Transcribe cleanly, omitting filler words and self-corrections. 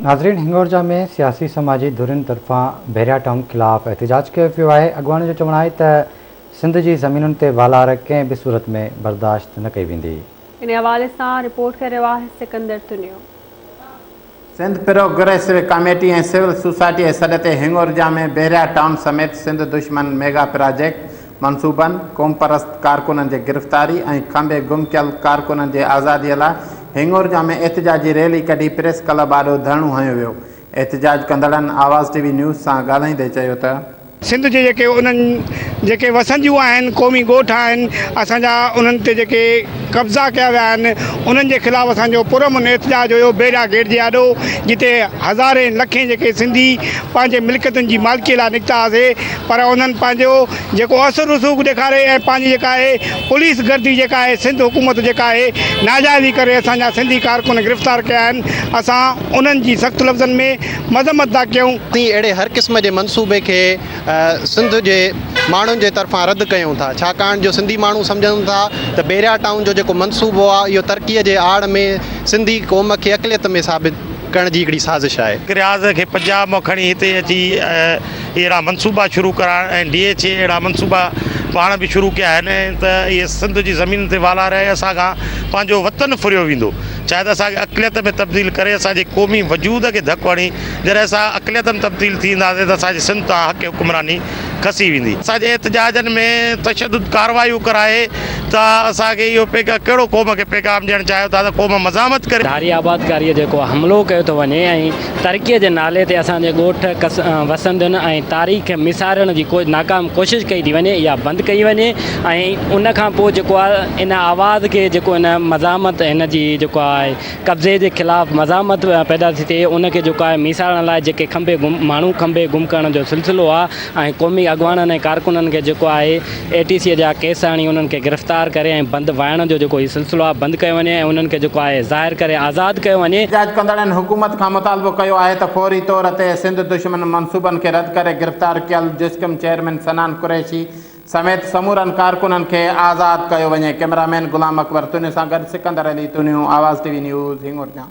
ناظرين هنڱورجا ۾ سياسي سماجي ڌرين طرفان بحريا ٽائون خلاف احتجاج ڪيو ويو آهي اڳواڻن جو چوڻ آهي ته سنڌ جي زمينن تي والار ڪنهن به صورت ۾ برداشت نه ڪئي ويندي. ان حوالي سان رپورٽ ڪري رهيو آهي Sikandar Tunio. Sindh progressive committee ۽ civil society جي سڏ تي هنڱورجا ۾ بحريا ٽائون سميت سنڌ دشمن ميگا پراجيڪٽ منصوبن، قومپرست ڪارڪنن جي گرفتاري ۽ کنڀي گم ڪيل ڪارڪنن جي آزادي لاء هنڱورجا ۾ احتجاجي ريلي ڪڍي پريس ڪلب آڏو ڌرڻو هنيو ويو. احتجاج ڪندڙن آواز ٽي وي نيوز سان ڳالهائيندي چيو ته. سنڌ جي جيڪي انهن جيڪي وسنديون آهن قومي ڳوٺ آهن اسان جا انهن تي جيڪي قبضا ڪيا ويا آهن انهن جي خلاف اسان جو پرامن احتجاج هيو بيرا گيٽ جي آڏو جتي هزارين لکين جيڪي سنڌي پنهنجي ملڪيتن جي مالڪي لاء نڪتا هئاسي پر انهن پنهنجو جيڪو اثر رسوخ ڏيکاري ۽ پنهنجي جيڪا آهي پوليس گردي جيڪا آهي سنڌ حڪومت جيڪا آهي ناجائزي ڪري اسان جا سنڌي ڪارڪن گرفتار ڪيا آهن اسان انهن جي سخت لفظن ۾ مذمت ٿا ڪيون. اسين اهڙي هر قسم جي منصوبي کي سنڌ جي ماڻهن جي طرفان رد ڪيون ٿا ڇاڪاڻ جو سنڌي ماڻهو سمجهن ٿا ته بحريا ٽائون جو جيڪو منصوبو آهي اهو ترقي جي آڙ ۾ سنڌي قوم کي اقليت ۾ ثابت ڪرڻ جي هڪڙي سازش آهي. رياض کي پنجاب مان کڻي هتي اچي اهڙا منصوبا شروع ڪرائڻ ۽ ڊي ايڇ اي اهڙا منصوبا پاڻ به شروع ڪيا آهن ته اهي سنڌ جي زمين تي والاري اسان کان پنهنجو وطن ڦريو ويندو چاهي ته اسان کي اقليت ۾ تبديل ڪري اسان جي قومي وجود کي ڌڪ هڻي جڏهن اسان اقليت ۾ تبديل ٿي وينداسين ته اسان جي سنڌ تان حق حڪمراني کسي ويندي. اسان جي احتجاجن ۾ تشدد ڪاروايون ڪرائي ته اسان کي اهو پيغام ڪهڙو قوم کي پيغام ڏيڻ چاهيو ٿا ته قوم مزاحمت ڪري. ڌاري آبادڪاريء جيڪو حملو ڪيو ٿو وڃي ۽ ترقيء جي نالي تي اسان جي ڳوٺ وسندين ۽ تاريخ ميسارڻ جي ناڪام ڪوشش ڪئي ٿي وڃي اها بند ڪئي وڃي ۽ ان کان پوء جيڪو آهي ان آواز کي جيڪو ان مزاحمت هن جي جيڪو آهي قبضي جي خلاف مزاحمت پيدا ٿي ٿئي ان کي جيڪو آهي ميسارڻ لاء جيڪي کنڀي گم ماڻهو کنڀي گم ڪرڻ جو سلسلو آهي ۽ قومي اڳواڻن ۽ ڪارڪنن کي جيڪو آهي اي ٽي سي جا ڪيس آڻي انهن کي گرفتار ڪري ۽ بند وائڻ جو جيڪو هي سلسلو آهي بند ڪيو وڃي ۽ انهن کي جيڪو آهي ظاهر ڪري آزاد ڪيو وڃي. احتجاج ڪندڙن حڪومت کان مطالبو ڪيو آهي ته فوري طور تي سنڌ دشمن منصوبن کي رد ڪري گرفتار ڪيل جسقم چيئرمين صنعان قريشي سميت سمورن ڪارڪنن کي آزاد ڪيو وڃي ڪئميرا مين غلام اڪبر تونيو سان گڏ Sikandar Ali Tunio Awaz T V news Hingorja.